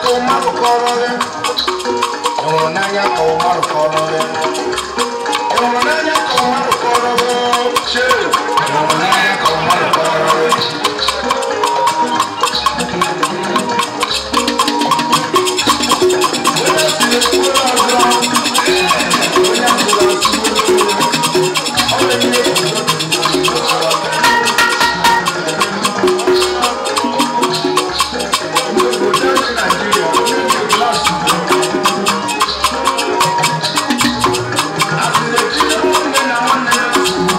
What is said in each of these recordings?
Ka mmadụ kọrọ gị ịhụnanya, ka mmadụ kọrọ gị ịhụnanya, ka mmadụ kọrọ gị chee ịhụnanya, ka mmadụ kọrọ gị. Onye siri ekwuola ọzọ, onye asịrị asị, ọ na-enye. Obodo Naijiria, onye ji glaasị asịrị etinye nwanne na nwanne ya nsogbu.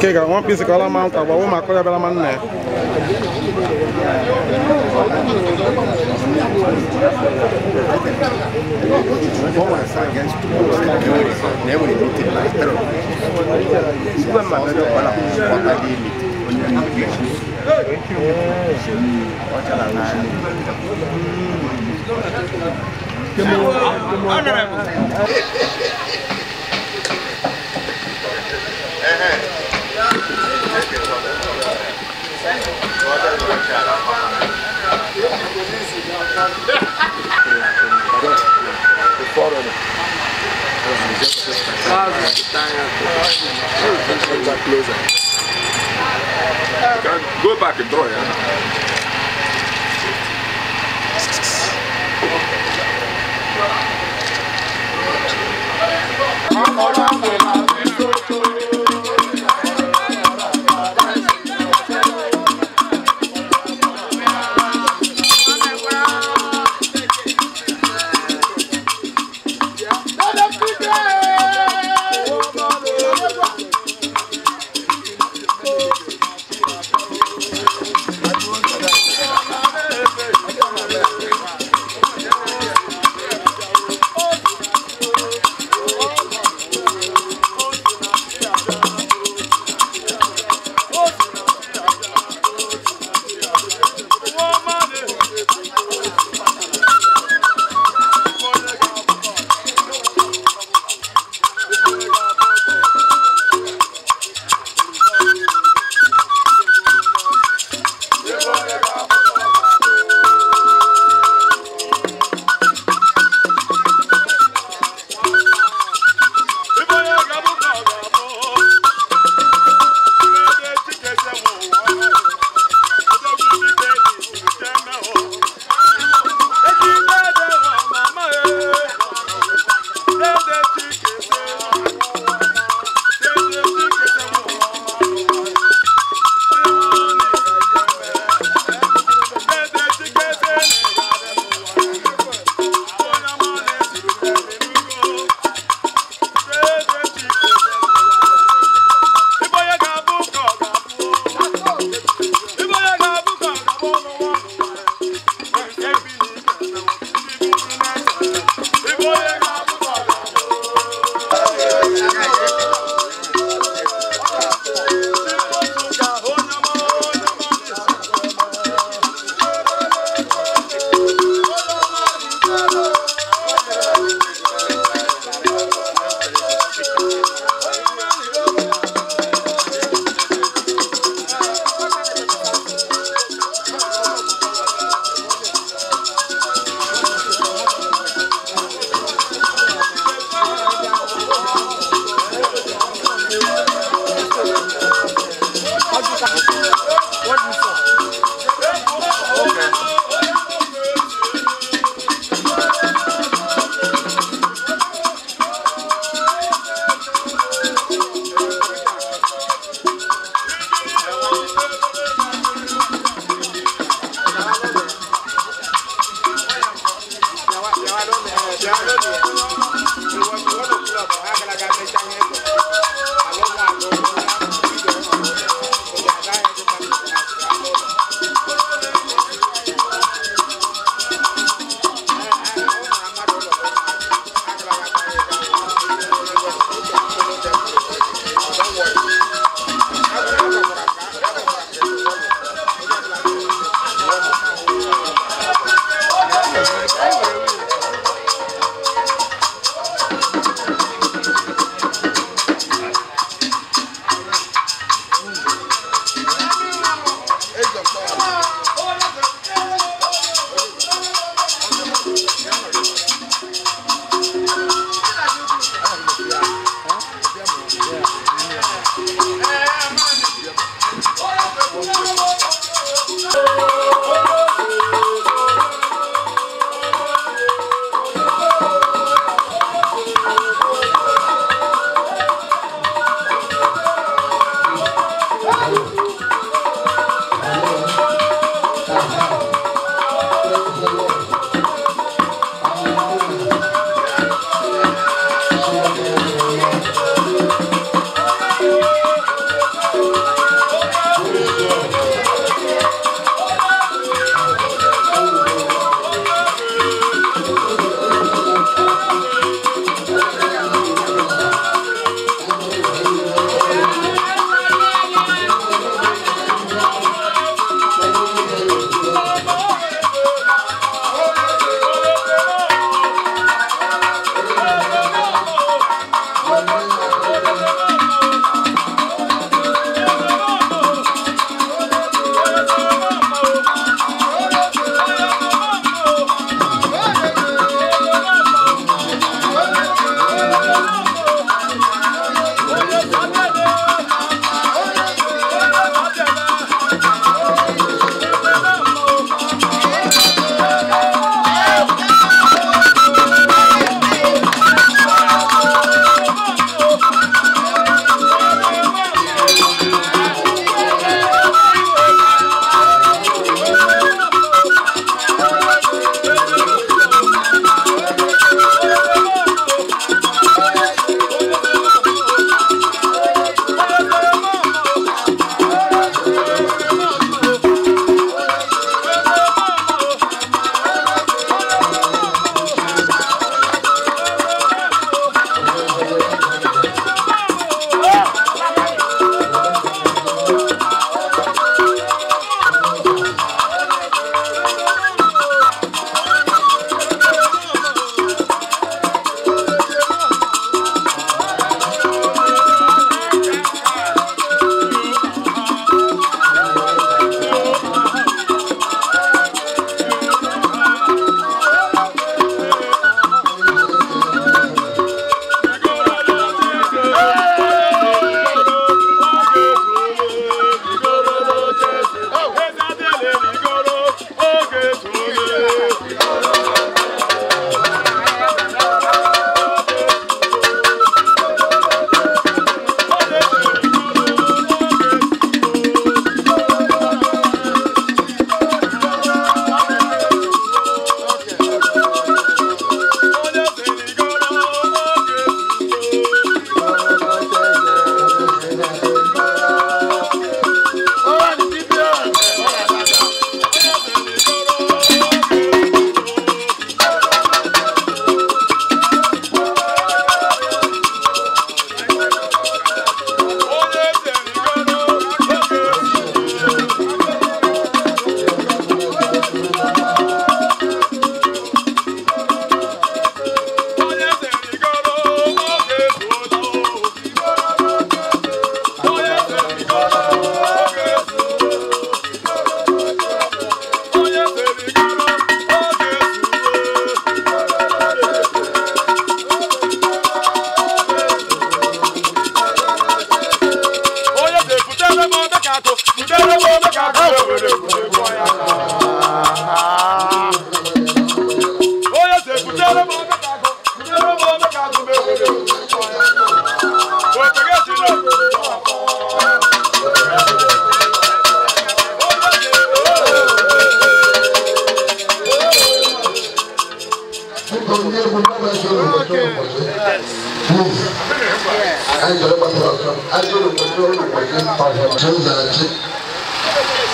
Kega one piece of mount agba wo makọ ya bịara ma nna ya. Go back and draw, yeah.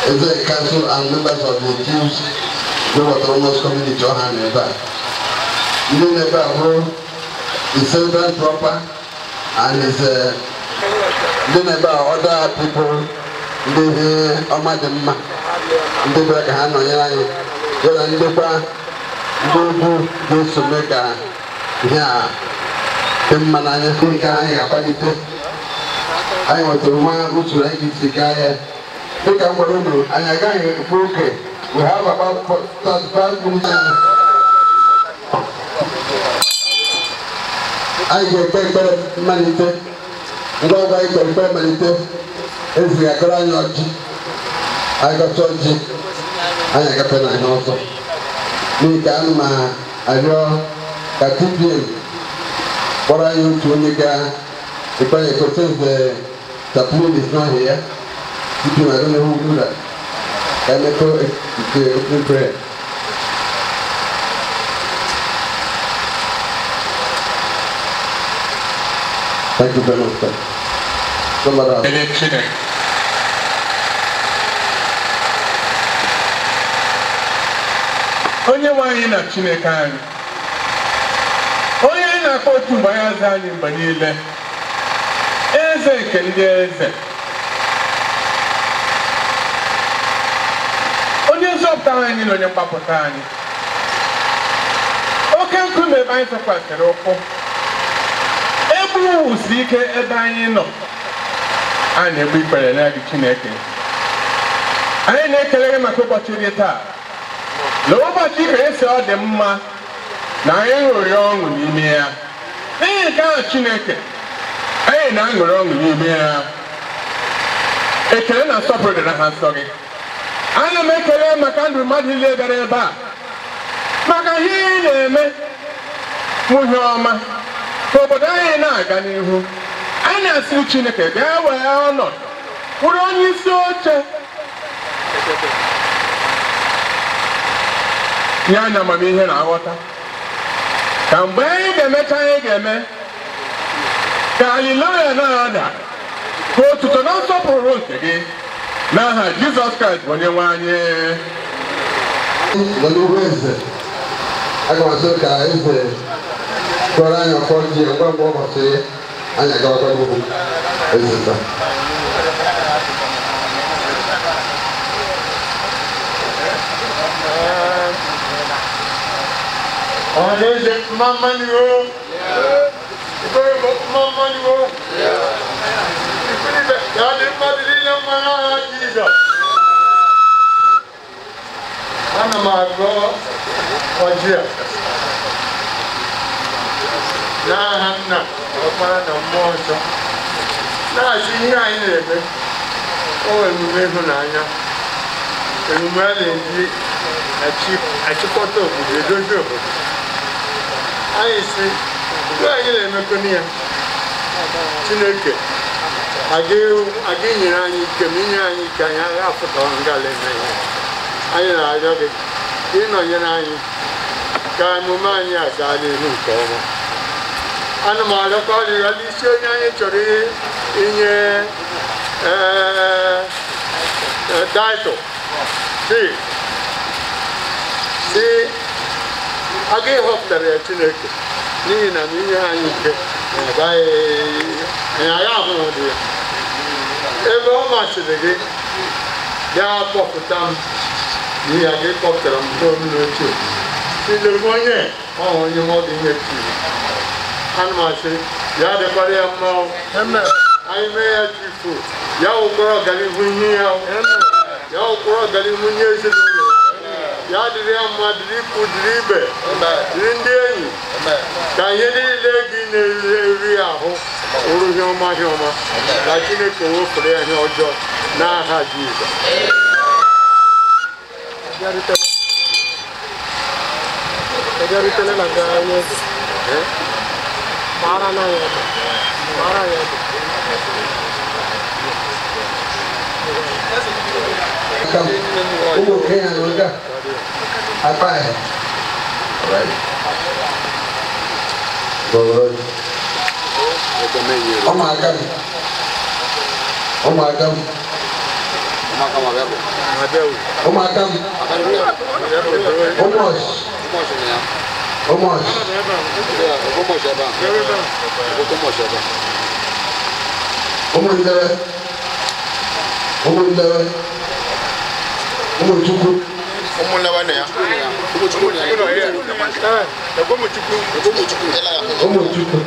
Is council and members of the Jews who were autonomous community on Neba. Neba who is celebrant proper and is Neba other people the Omadema, the Black Hand on Yala, Goes to make a yeah, I want to one who to like it guy. And again, we have about 35 minutes. I get paid money. No, I get paid money. If we are going I got 20. I got paid also. Me can I know that TPM. What are you to make? Because the chaplain is not here. I don't know who do that. Can I go the opening prayer? Thank you very much, sir. Somebody else. Onye nwe na Chineke anyị. Onye na-akpọ otu mgbe anyị aza anyị mgbe niile. Eze nke ndị eze. Onye nzọpụta anyị na onye mgbapụta anyị. Oke nkume ebe anyị tụkwasịrị ụkwụ. Ebe wusi ike ebe anyị nọ. Anyị na-egbu ikpere na gị Chineke. Anyị na-ekele gị maka ụbọchị gị taa. Na ụbọchị ka esi ọ dị mma na anyị ṅụrị ọṅụ n'ime ya. N'ihi nke ahụ Chineke, anyị na-aṅụrị ọṅụ n'ime ya. Ekele na nsọpụrụ dị na ha nsọ gị. Ana m ekele maka ndụ mmadụ niile bịara ebe a. Maka ihe ị na-eme nwunye ọma ka obodo anyị na-aga n'ihu. Anyị na-asị Chineke bịa wee ọnọdụ wụrụ onye isi oche. Nye anyị amamihe na nghọta. Ka mgbe anyị ga-emecha anyị ga-eme ka haleluya na-ada ka otuto na nsọpụrụ nke gị n'aha Jizọs Kraịst bụ onye nwe anyị. Nọ n'ihu eze, aga m asị ka eze kpọrọ anyị ọkọ ji ngwa ngwa ụbọchị anyị agawakwa n'ihu eze taa. Ọhaneze mma n'ihu. Mma n'ihu. Ya dị mmadụ niile mma n'aha Jizọs. Ana m agọ ọjị a n'aha Nna, Ọkpara na Mmụọ Nsọ. Na-asị ihe anyị na-eme, o emume ịhụnanya, emume a na-eji achịkọta obodo, edozi obodo. Anyị si, mgbe anyị na-emekọ ya, Chineke aga inyere anyị ike ma inye anyị ike anyị agha afụta ngala eme ihe. Anyị na-arịọ gị ka ịnọnyere anyị ka emume anyị a gaa n'ihu nke ọma. Ana m arịọkwa arịrịọ n'isi onye anyị chọrọ inye taịtụl si aga ịhọpụtara ya Chineke n'ihi na inye anyị ike anyị agha ahụhụ dị ya. Ebe ọ masịrị gị bịa kpọpụta m n'ihi na gị kpọpụtara m n'olu n'oche ilere m onye ọhụ onye m ọ dị ihe tiri. Ana m asị ya dịkwara ya mma anyị mee ya chifu ya wụkwara ọganihu nye ya ya wụkwara ọganihu nye ezinụlọ ya ya dịrị ya mma dịrị ikwu dịrị ibe dịrị ndị enyi ka ihe niile gị na-eri ahụ wụrụ ihe ọma ihe ọma ka Chineke wepụrụ ya ihe ọjọọ n'aha Jizọs. Ụmụ okenye na nga akpa ya. Ụmụaka m. Ụmụaka m. Ụmụaka m. Ụmụọchị. Ụmụọchị. Ụmụndebe. Ụmụndebe. Ụmụchukwu. Ụmụchukwu.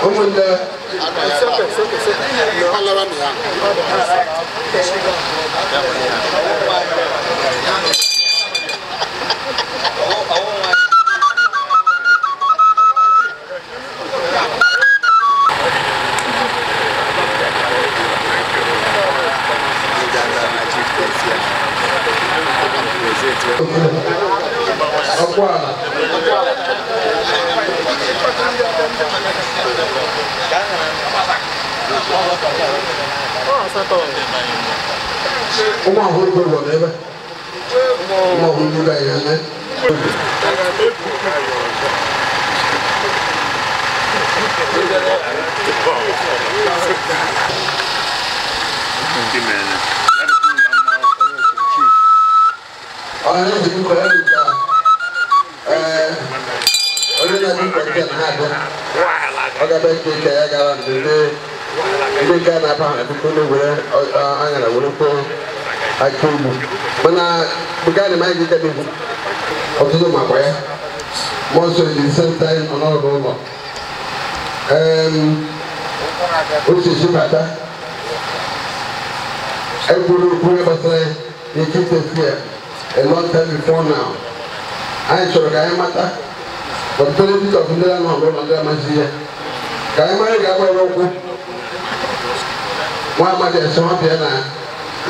Ụmụndebe. Ọkwala. Ụmụ ọhụrụ bụ ụlọ n'ebe. Ụmụ ọhụrụ bụ ya eme. Ọha na-eji nkwa ya nke onye na-adị nkwa nke na ha abịa. Ọ ga-abịa nke nke ya gara ndị nke a na-aba ha biko na were aṅara were kwuo aka ugbu. Mana nke a na-eme anyị ga n'ihu ọtụtụ makwa ya. Mmụọ nsọ dị senta anyị nọ n'ọrụ ụlọ. Osisi bata ekwuru okwu ihe gbasara n'etiti ya a long time before now. Anyị chọrọ ka anyị mata the benefit of ndị anọ ọbụla ndị amazi ya. Ka anyị mara ga-agbara ụkwụ nwa amadi ese ọ bịa na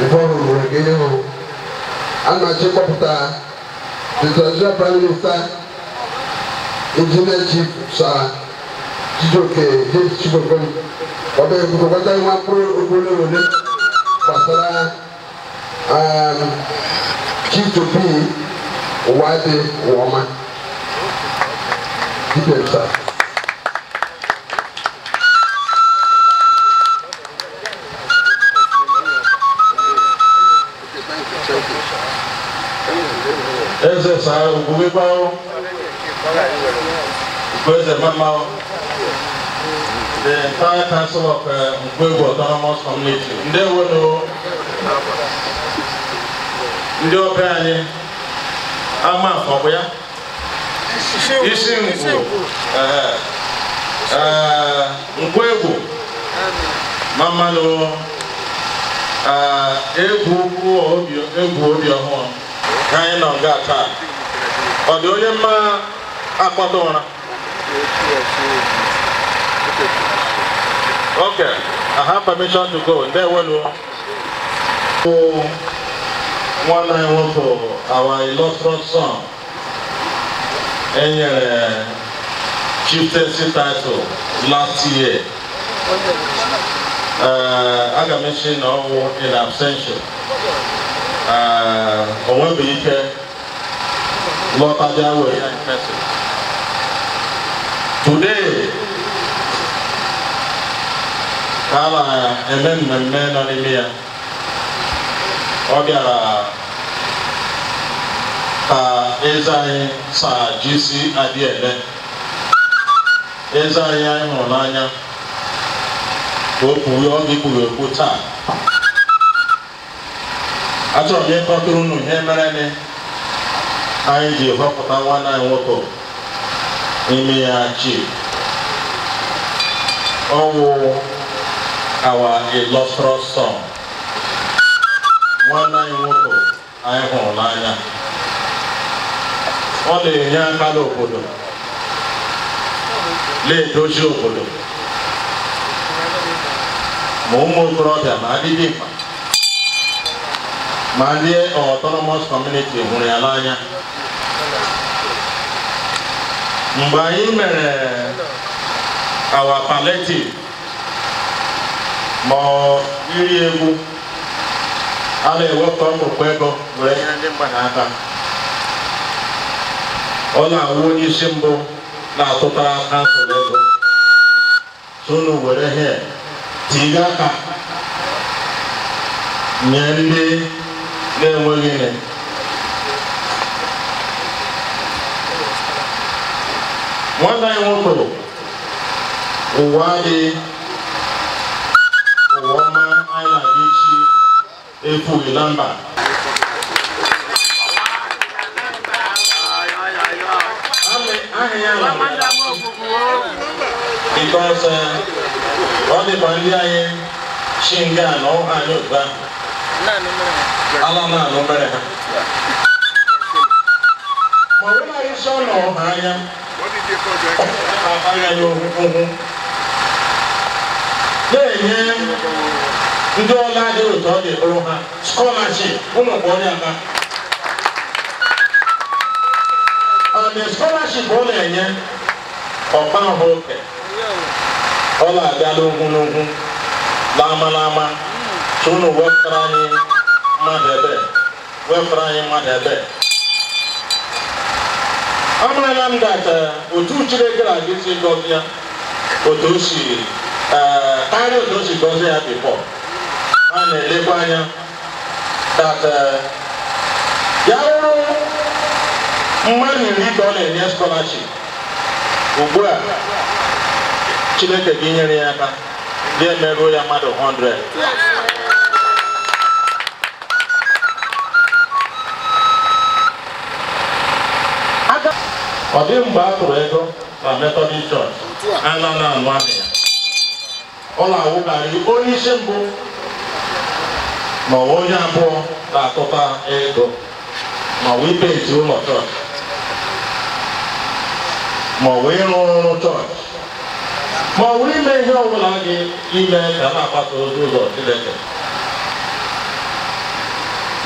nke ọhụrụ nwere ka ihe hụrụ. A na-achọ ịkpọpụta the traditional prime minister engineer chief Sir Chijioke James Chigbokom ọ bịa ekwukọta nwa mkpụrụ okwu ole na ole gbasara Chief to be ụwa dị ụwa ọma. Dibịa sir. Eze saa ugwugbao, Ugwueze Mama, the entire council of Ngwegwu Autonomous Community. Ndewonu ndị ọbịa anyị ama afọ bụ ya isi ngwu Ngwegwu mamanụ egwu egwu obi ọhụrụ ka anyị nọ nga taa. Ọ dị onye mma akpata ụra? Okay, I have permission to go. Ndewonu. Nwanne anyị nwoke, our illustrious son, enyere chieftaincy title last year. Aga m esi na ọwụ in absentia. O nwebeghị ike lọta bịa were ya in person. Today, ka a na-eme mmemme nọ n'ime ya, ọ bịara ka eze anyị Sir GC Adiele, eze anyị anyị hụrụ n'anya, ka o kwuwe ọ ga-ekwuwe okwu taa. Achọrọ m ịkọtụrụ unu ihe mere anyị ji họpụta nwanne anyị nwoke ime ya chief. Ọwụ our illustrious son, nwanne anyị nwoke anyị hụrụ n'anya. Ọ na-enye aka n'obodo, na-edozi obodo, ma ụmụ okorobịa ma adịghị mkpa. Ma ndị autonomous community hụrụ ya n'anya. Mgbe anyị mere our palliative ma iri egwu a na-ewepụta ọkpụrụkpụ ego were nyere ndị mmadụ aka, ọ na-awụ onye isi mbụ na-atụtara kansụl ego so unu were ihe tiga aka nye ndị na-enweghị nne. Nwanne anyị nwoke ụwa dị ụwa ọma anyị na-aga ichi efughị na mba. Because ọ dịkwa ndị anyị chi nga na ọha anyị otu ahụ ala na-anụ mere ha ma ọ bụrụ isi ọ nọ ha anya anya ya ohụ na-enye ndị ọla dị otu ọ dị bụrụ ha scholarship ụmụ ọrịa aka. And the scholarship ọ na-enye ọkpa ahụ oke ọ na-abịa n'ugwu n'ugwu n'ama n'ama so unu wepụtara anyị mmadụ ebe wepụtara anyị mmadụ ebe. Amarala m that otu Chineke na-aga isi gọzi ya otu o si karịa otu o si gọzi ya before. A na-elekwa anya that ya wụrụ mmadụ iri ka ọ na-enye scholarship ugbu a Chineke gị nyere ya aka ga-emeruo ya mmadụ 100. Ọ dị mgbe a tụrụ ego na Methodist Church ana na-anụ ahụ ya ọ na-awụkarị onye isi mbụ ma ọ bụ onye abụọ na-atụta ego ma ọ bụ ipenti ụlọ chọọchị ma ọ bụ ịrụ ọrụ chọọchị ma ọ bụ ime ihe ọbụla gị ime ka a na-agbasa ozi ụzọ Chineke.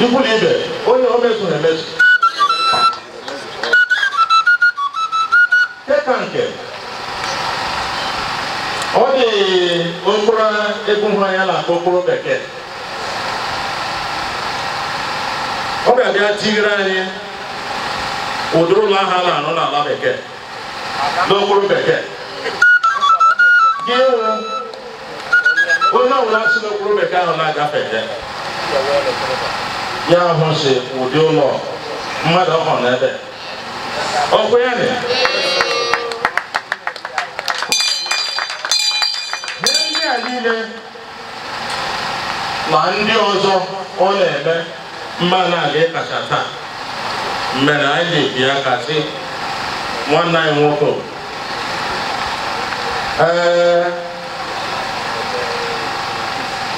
Ikwu na ibe onye o mezuru emezu. Nke nke ọ dị okporo egwu hụ anya na-akpọ okporo bekee ọ ga-abịa tinyere anyị ụdịrị ụlọ ahụ a na-anụ n'ala bekee n'okporo bekee gị onye ọbụla si n'okporo bekee ahụ na-agafe ya ahụ si ụdị ụlọ mmadụ ọhụrụ n'ebe ọkụ ya dị. Niile ma ndị ọzọ ọ na-eme mma na-aga ịkacha taa mere anyị ji bịa kasị nwanne anyị nwoke ee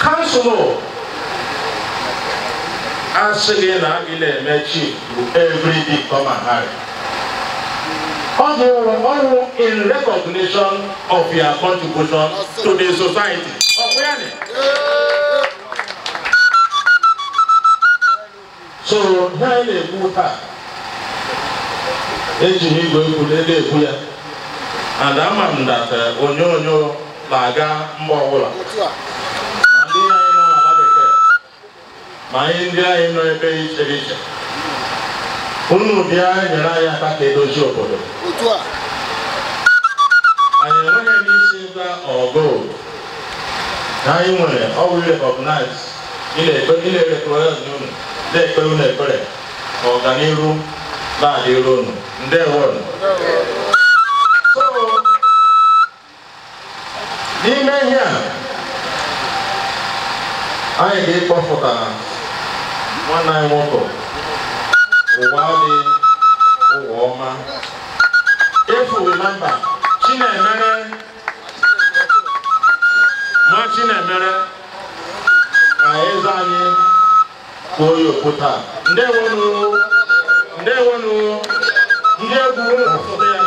kansụl asịghị na a na-eme chief bụ every day come and harry. Ọ bụ ọrụ in recognition of your contribution to the society. So ihe anyị na-ekwu taa eji m igwe ekwu n'ebe ekwu ya and ama m that onyonyo na-aga mba ọbụla ma ndị anyị nọ n'ala bekee ma anyị ndị anyị nọ ebe iche iche unu bịa nyere anyị aka ka edozi obodo. Anyị enweghị n'isi nta ọgụ na anyị nwere ọ bụ recognize ị na-ekpere unu na-ekpere unu ekpere ka ọganiru na-adịru unu. Ndewo. So n'ime ihe a anyị ga-ekpọfụta nwanne anyị nwoke ụwa dị ụwa ọma efughị na mba Chinemere nwa Chinemere ka eze anyị kwuo ya okwu taa. Ndewonu ndewonu ndị egwu unu asụta ya.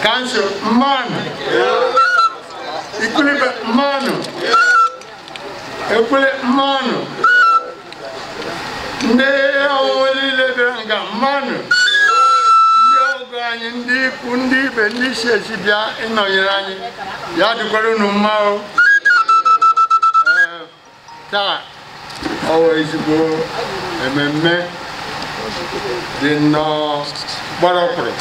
Council mmanụ Ikulibe mmanụ Ekwule mmanụ ndị ọwụwa niile bịara nga mmanụ ndị ọgọ anyị ndị ikwu ndị ibe ndị si esi bịa ịnọnyere anyị ya dịkwara unu mma o. Taa ọ wụ ezigbo ememme dị nnọọ gbara ọkpụrụ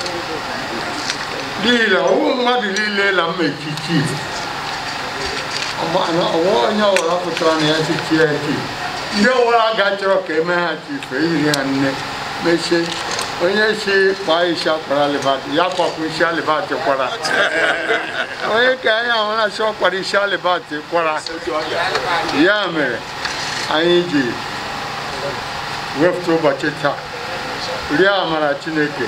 n'ihi na ọwụ mmadụ niile la mma echichi ọwụ onye ọwụla pụtara na ya chichi ya chief ndị ọwụla ga chọrọ ka eme ha chief eyiri ha nne mechie onye si kpaa isi akwara alịbatị ya kwapụ isi alịbatị kwara onye ka anyị ahụra si ọkwara isi alịbatị kwara ya mere anyị ji wepụta ụbọchị taa rịọ amara Chineke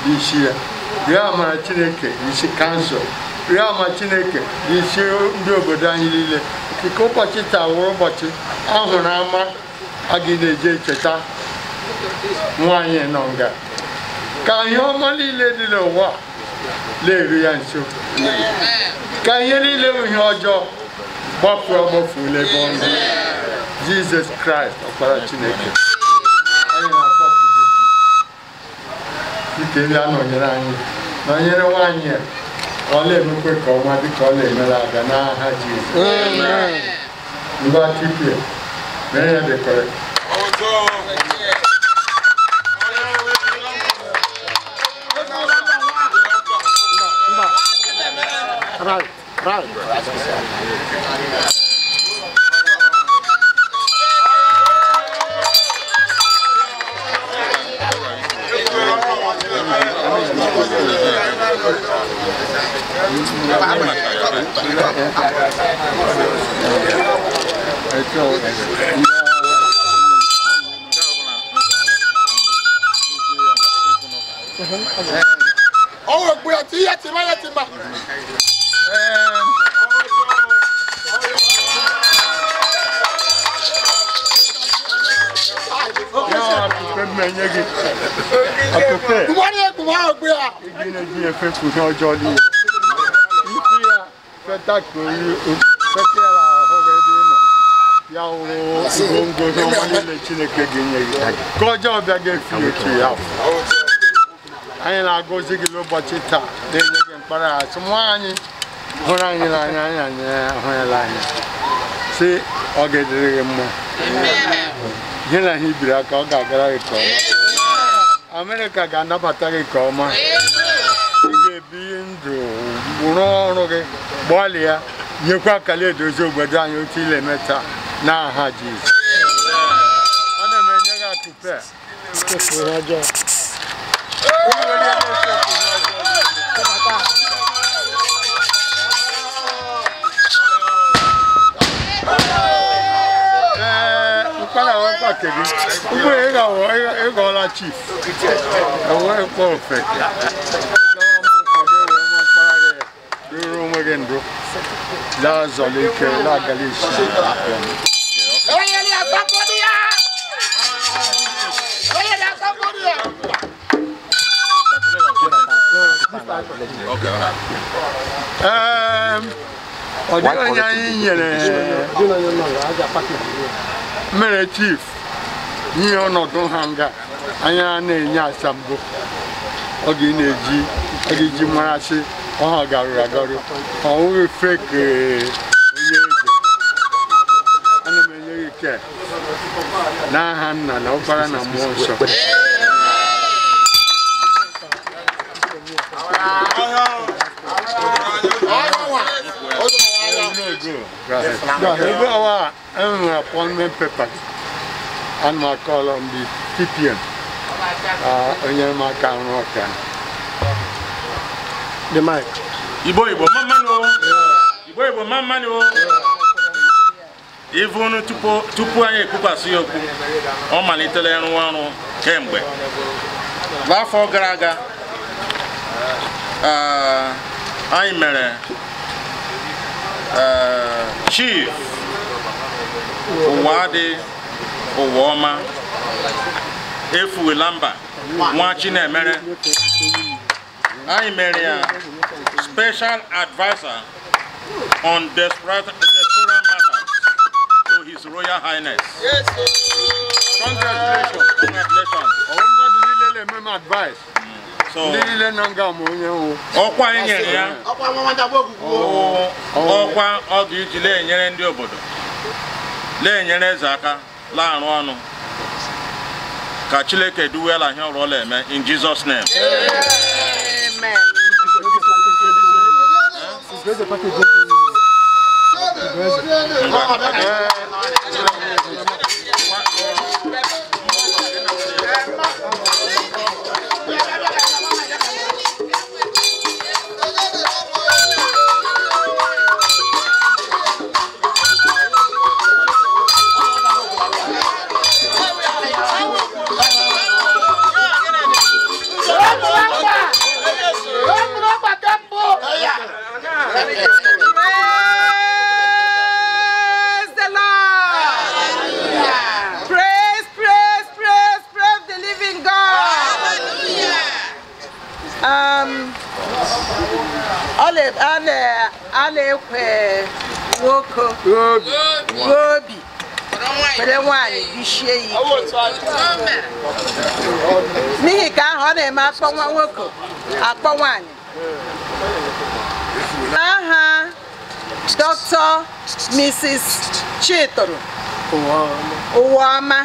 n'isi ya, rịọ amara Chineke n'isi kansụl, rịọ amara Chineke n'isi ndị obodo anyị niile nke ụbọchị taa wụrụ ụbọchị ahụrụ ama a gị na-eji echeta nwaanyị nọ nga ka ihe ọma niile dị n'ụwa na-eru ya nso, ka ihe niile bụ ihe ọjọọ gbafuo agbafuola ebe ọ nọ. Jizọs Kraịst ọkpara Chineke, anyị na-akpọpụ gị dịka ebe a nọnyere anyị, nọnyere nwaanyị a ka ọ na-emekwe ka ọnwa dịka ọ na-emere aga n'aha Jizọs. Ngwa tipịa mere ya dịkọrọ. Right, right. Oh, we Anyị na-agọzi gị n'ụbọchị taa na-enye gị mkpara asị nwaanyị hụrụ anyị n'anya anyị ahụ ya n'anya sị ọ ga-edere gị mma ihe na ihe ibiri aka ọ ga-agara gị ka ọma Amerịka ga-anabata gị ka ọma ị ga-ebi ndụ rụọ ọrụ gị gbalịa nyekwa akara edozi obodo anyị otu ile eme taa n'aha Jizọs. Ana m enye gị akụpe ị chief ruru onwe gị ndụ laa agala isi. Ọ dịghị onye anyị nyere mere chief nye ọnọdụ ha nga anyị na-enye asambo ọ ga-eji marasị ọha garuru agaru ọ wụghị fake onye eze. Ana m enye gị ike n'aha nna na ọkpara na mmụọ nsọ. Ebe awa enwere appointment paper and my call on the TPM. Onye maka arụ ọka. The mic. Igbo Igbo mama no. Igbo Igbo mama no. Even tupu anyị ekwukwasị ya okwu, ọ malitela ịrụ ọrụ kemgbe. N'afọ gara aga, anyị mere Chief Ụwadị Ụwaọma Efuwelamba nwa Chinemere. Anyị mere ya Special Advisor on Diaspora Matters to His Royal Highness. Yes, congratulations. Congratulations. Advice. So, ọkwa anyị nyere ya ọkwa ọ ga-eji na-enyere ndị obodo na-enyere eze aka na-arụ ọnụ ka Chineke duwela ihe ọrụ ọla eme in Jesus name. Amen. Praise the Lord. Praise, praise, praise, praise the living God. A na-ekwe nwoke obi kwere nwaanyị bichie ya ike n'ihi ka ahụ ọ na-eme akpọ nwa nwoke akpọ nwaanyị. Aha Dr. Mrs. Chitoro Ụwaọma,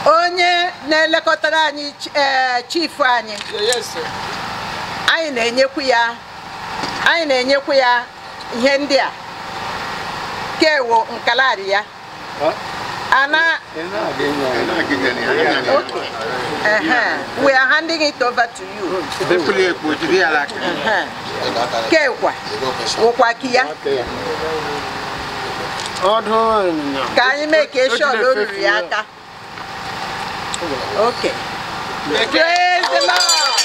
onye na-elekọtara anyị chief anyị, anyị na-enyekwu ya ihe ndị a kewo nkalari ya ana. Okay. We are handing it over to you. Kekwa wokwakiya ka anyị mee ka eshọ ruru ya aka. Okay. Praise the Lord.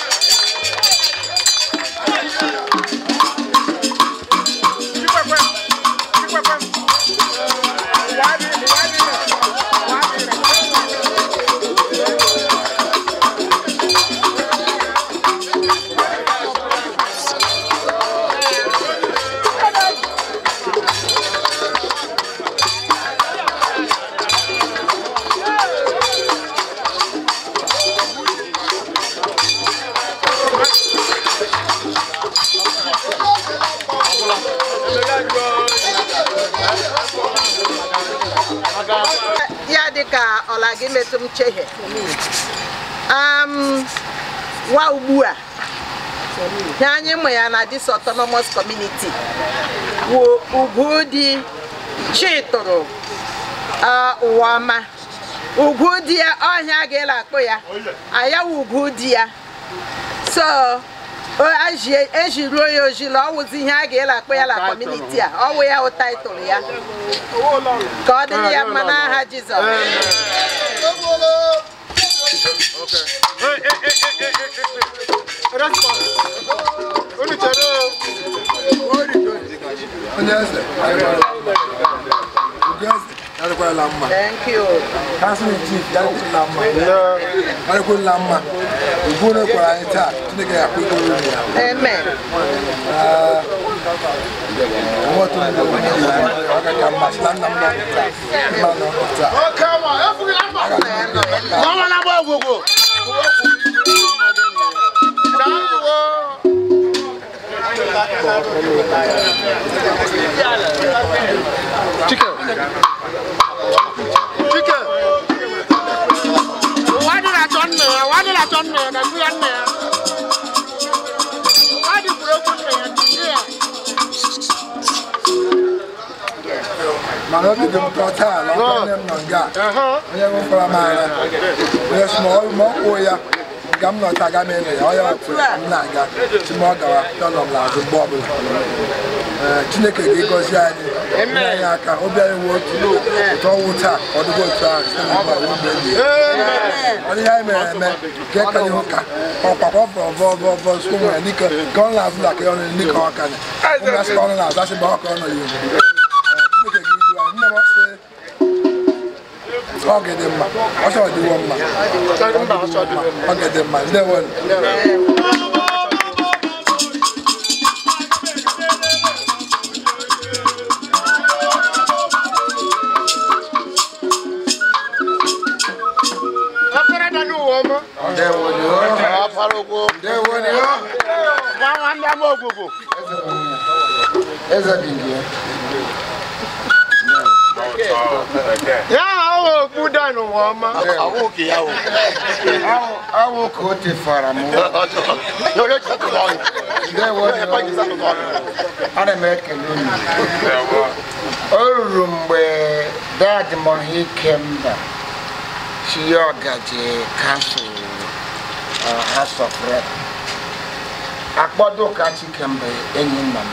Ya dịka ọla gị metụ m chehie nwa ugbu a ihe anyị mụ ya na this autonomous community wụ ugwu dị chitụrụ ụwa ọma ugwu dị ya ọhịa ga-ele akpụ ya ayawa ugwu dị ya so ejiruo ya ojila ọwụzi ihe a ga-ele akpụ ya na community a ọwụ ya wụ taịtụl ya ka ọ dịrị ya mma n'aha Jizọs. Thank you. Council chief, Amen. Chicken. Chicken. Why did I turn there? Why did I turn there? Why did you open there? Mana obi dị m ụtọ taa na ọkwa nne m nọ nga onye nwefara m ara onye sị ma ọ kwuo ya nga m nọ taa aga m ele ya onye kwuru m na-aga chi ma ọ gawa nọ m n'azụ mgbe ọbụla. Chineke ga-egozi anyị nye anyị aka obi anyị wee otu ụtọ ọnwụ taa ọ dịgo otu ahụ site na mgbe mgbe ebi ọ dị ihe anyị mere eme nke ka n'ihu ka ọkwa ọ vọrọ vọọ vọọ vọọ sụ nwere n'ike ka ọ na-azụ na ka ọ nọ n'ike ọka na ụmụ asị ka ọ na-azụ asị mgbe ọka ọ nọ n'ihu. Chineke ga-edu anyị nne m sị ọ ga-adị mma ọ sị ọ dịwo mma ọ ga-adị mma ndewo. O ruru mgbe dad Mohikemba si ya ọgaji kansụl House of Rep akpọdo ụka Chikemba enyi nna m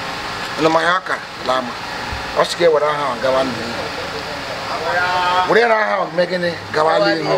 nụmahịa ọka lama ọ sị ga-ewere aha ahụ gawa n'ihu were aha ahụ mee gịnị gawa n'ihu.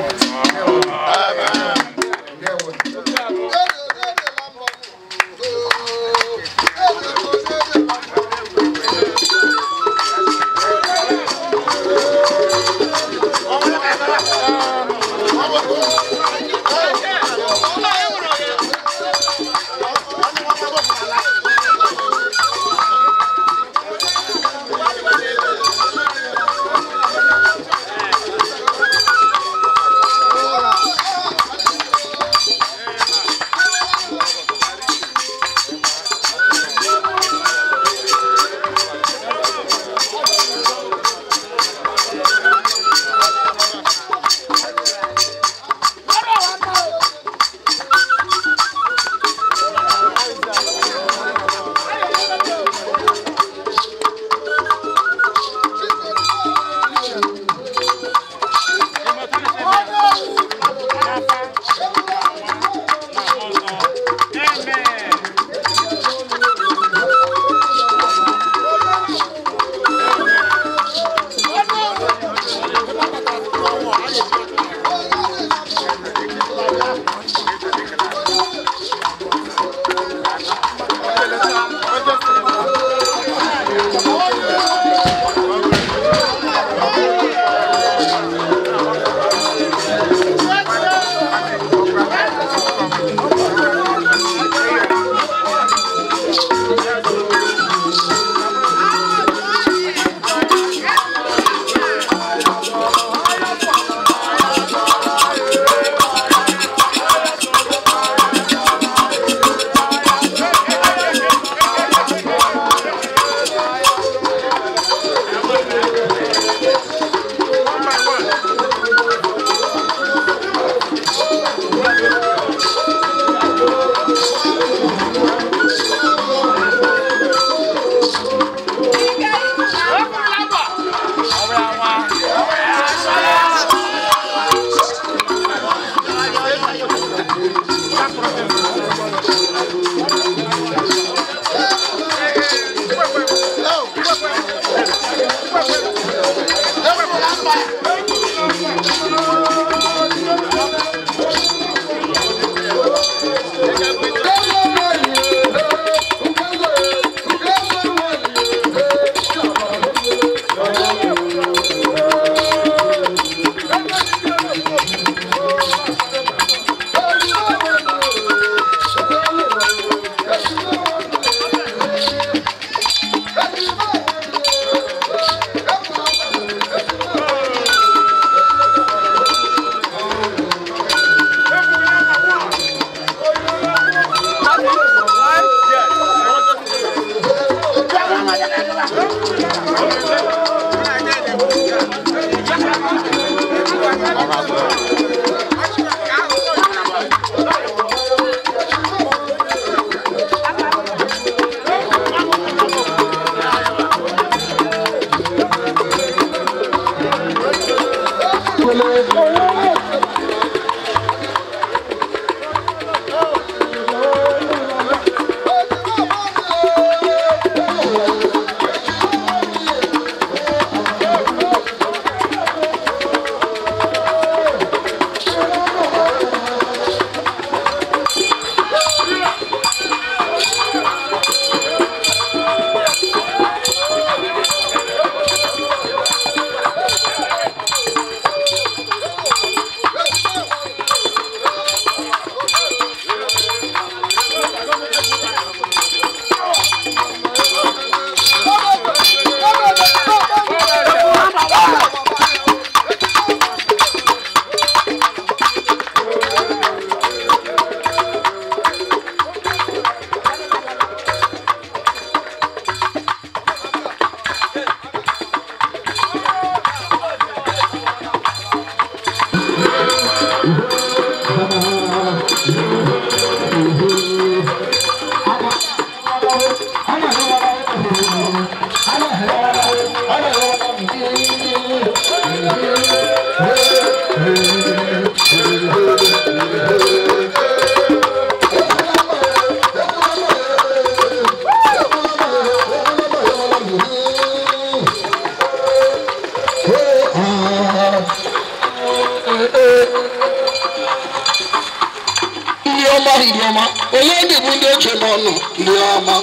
Ndị ọma, ole ndị bụ ndị eche m ọnụ? Ndị ọma,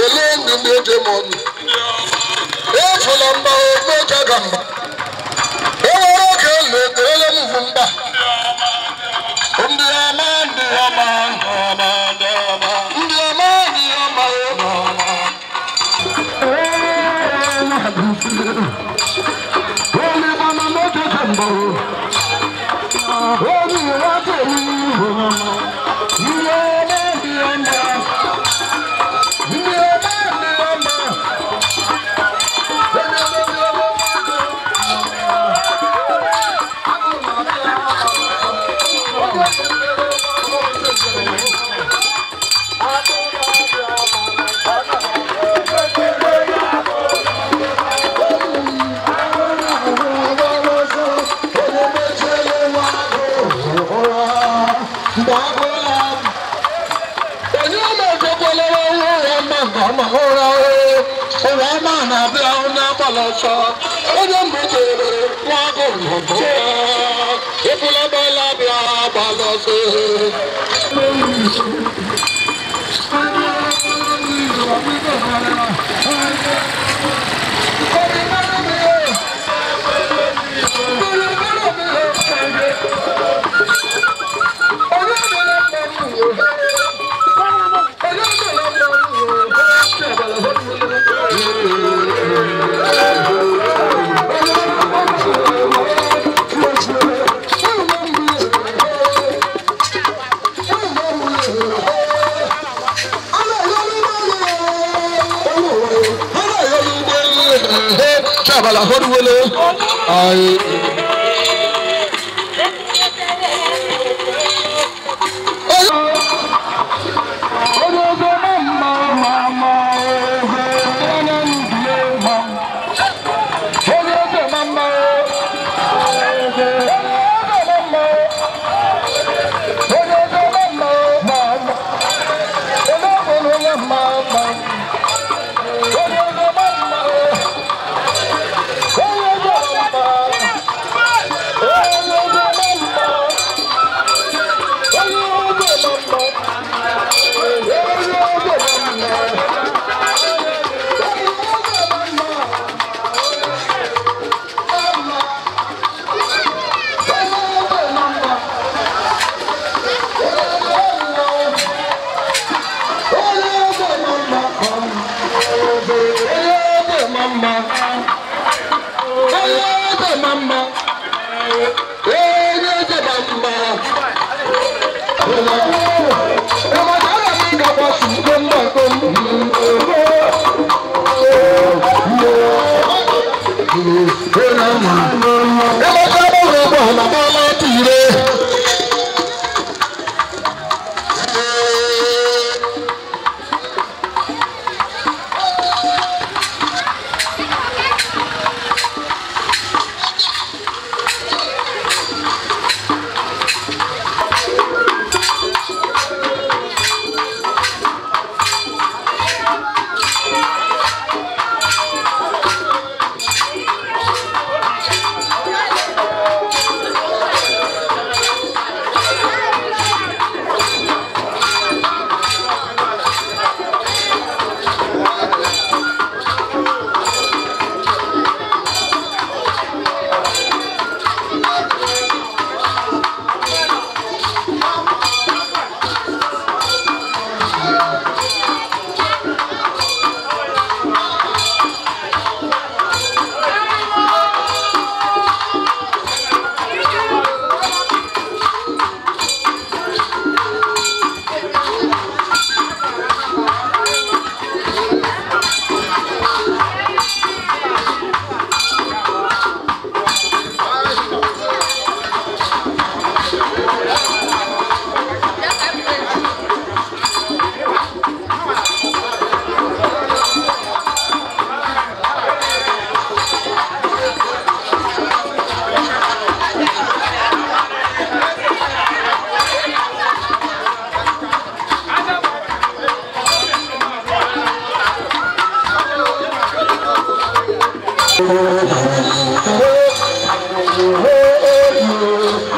ole ndị ndị eche m ọnụ? Efula mba omecha ga mba. Ewere oke elu ekerele m bụ mba. Ndị ọma, ndị ọma, ndị ọma, ndị ọma, ndị ọma, ndị ọma, ndị ọma. Only mama moto kambo. Only wate ni.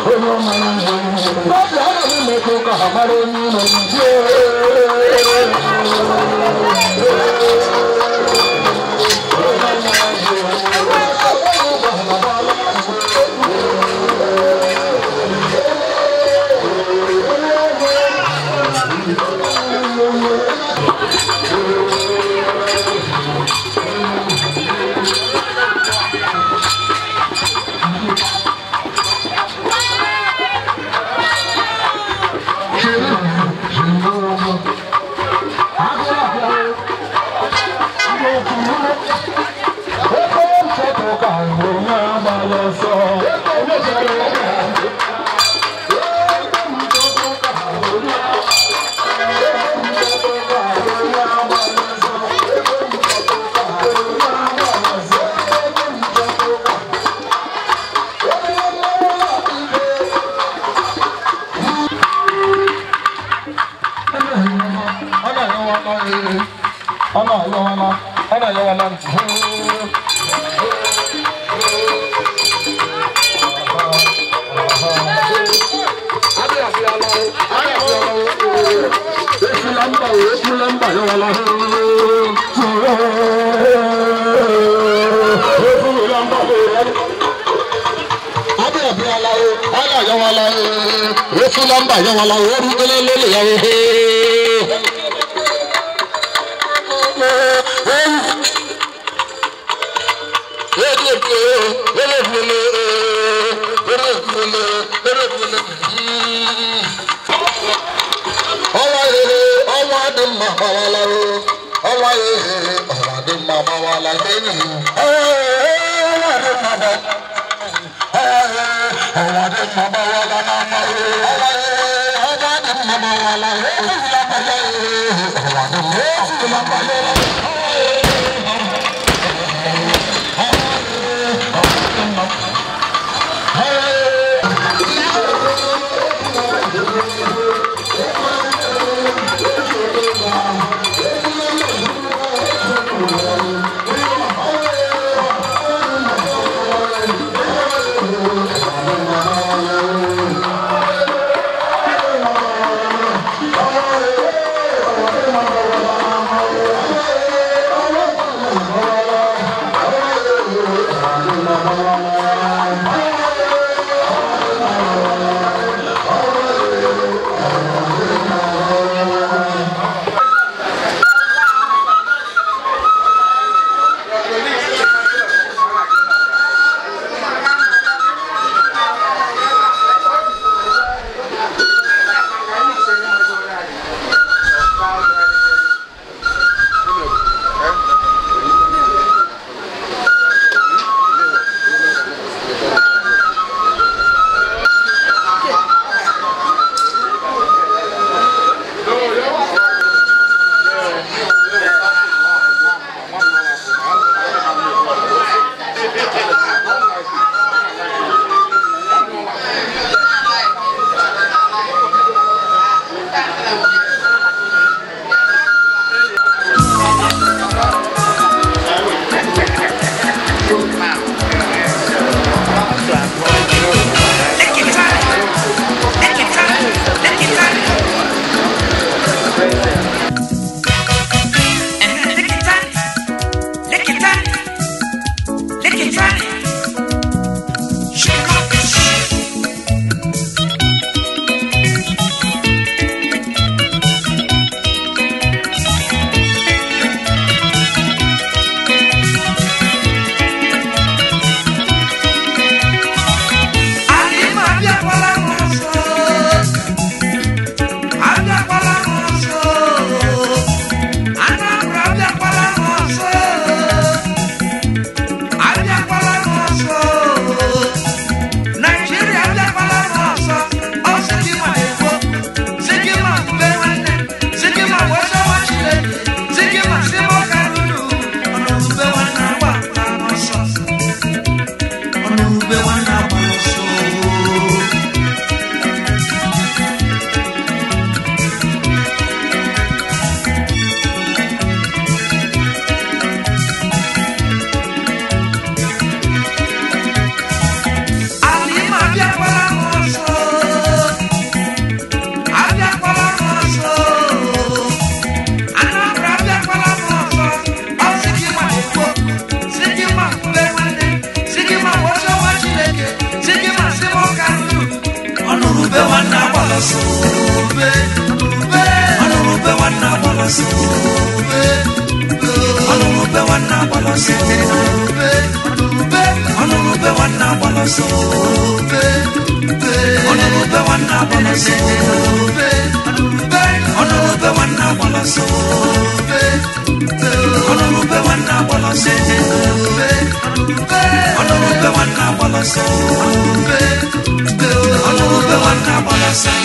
Oh, ọsọ. Ọnụrụ ube nwanne agbala ọsọ. Ọnụrụ ube nwanne agbala ọsọ. Ọnụrụ ube nwanne agbala ọsọ. Ọnụrụ ube nwanne agbala ọsọ. Ọnụrụ ube nwanne agbala ọsọ. Ọnụrụ ube nwanne agbala ọsọ. Ọnụrụ ube nwanne agbala ọsọ.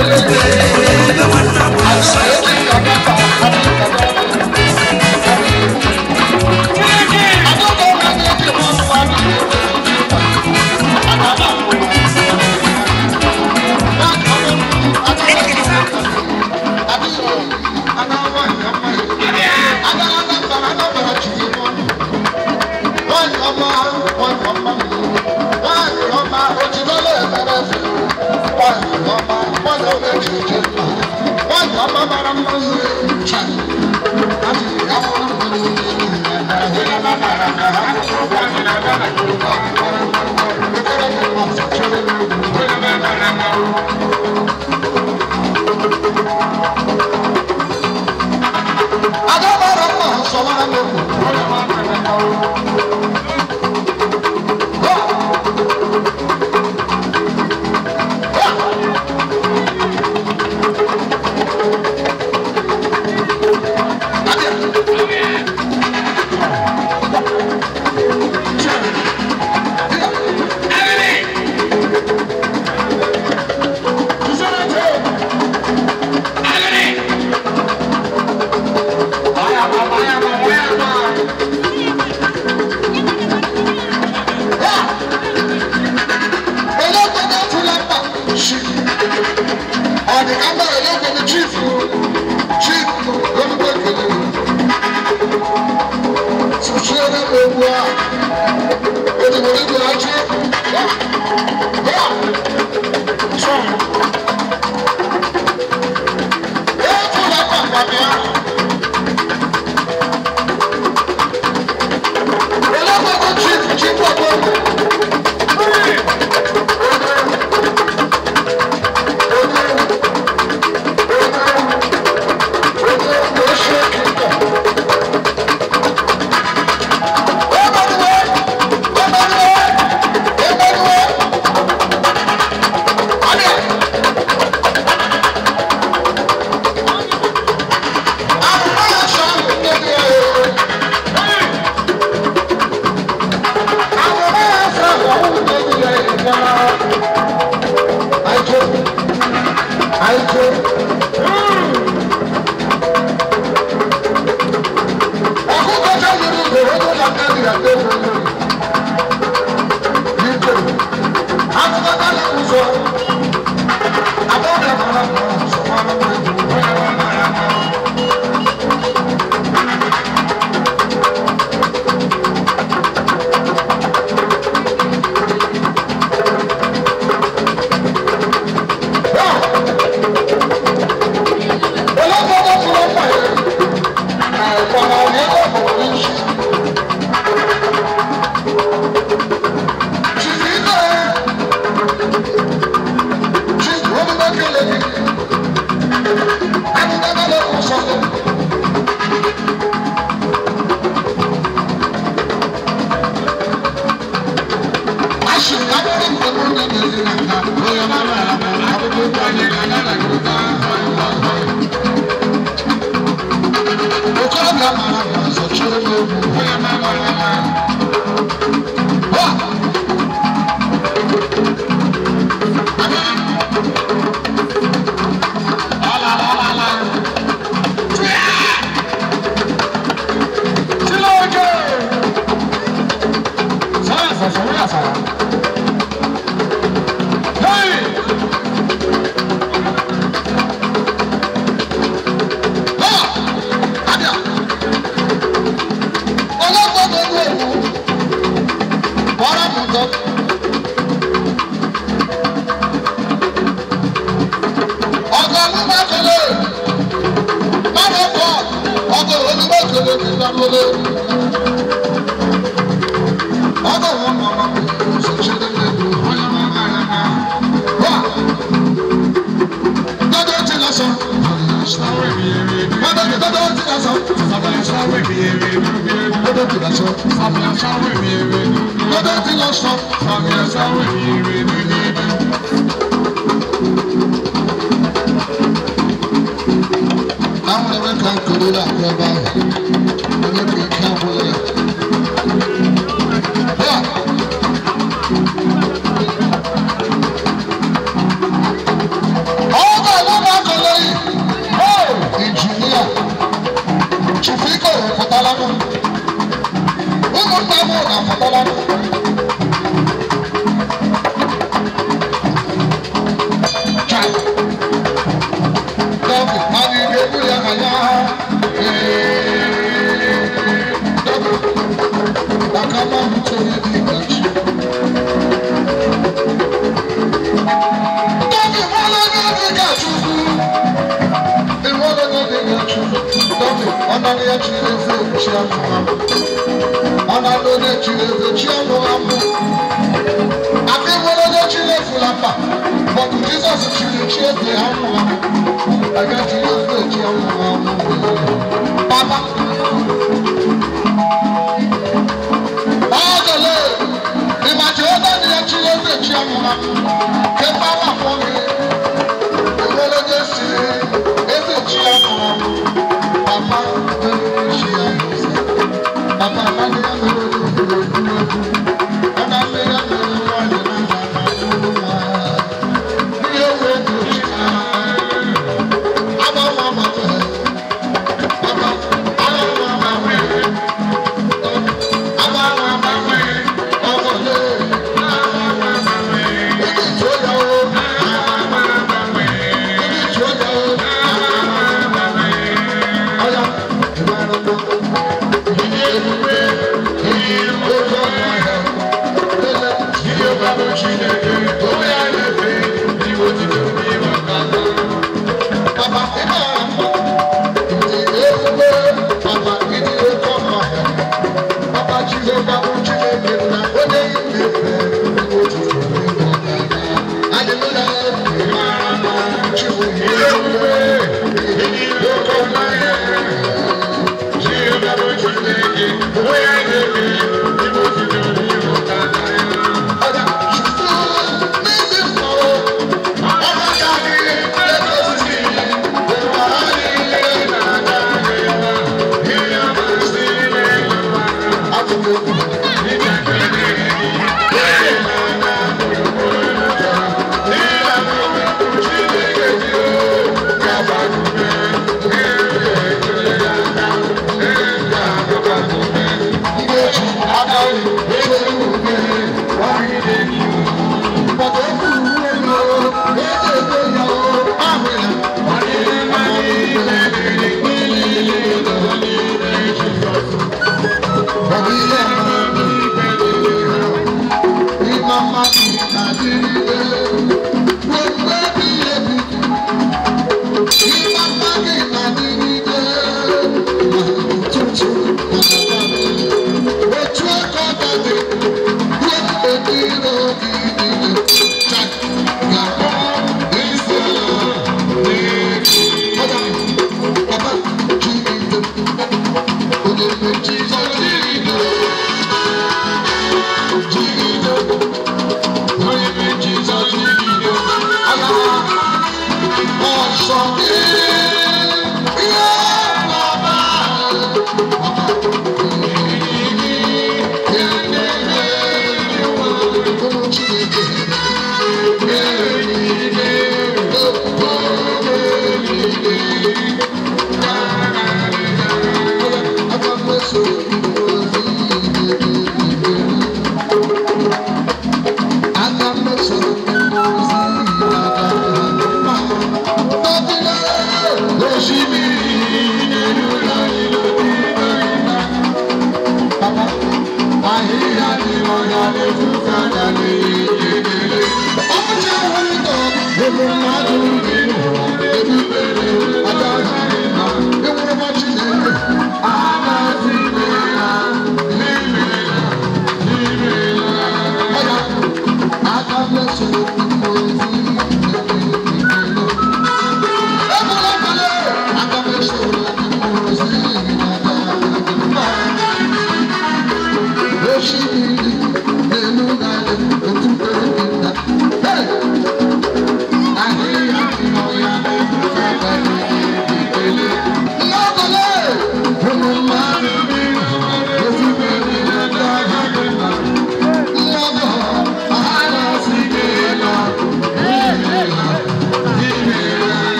Ọnụrụ ube nwanne agbala ọsọ.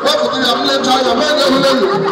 Wepụta ya mmecha ya mee nye hụle.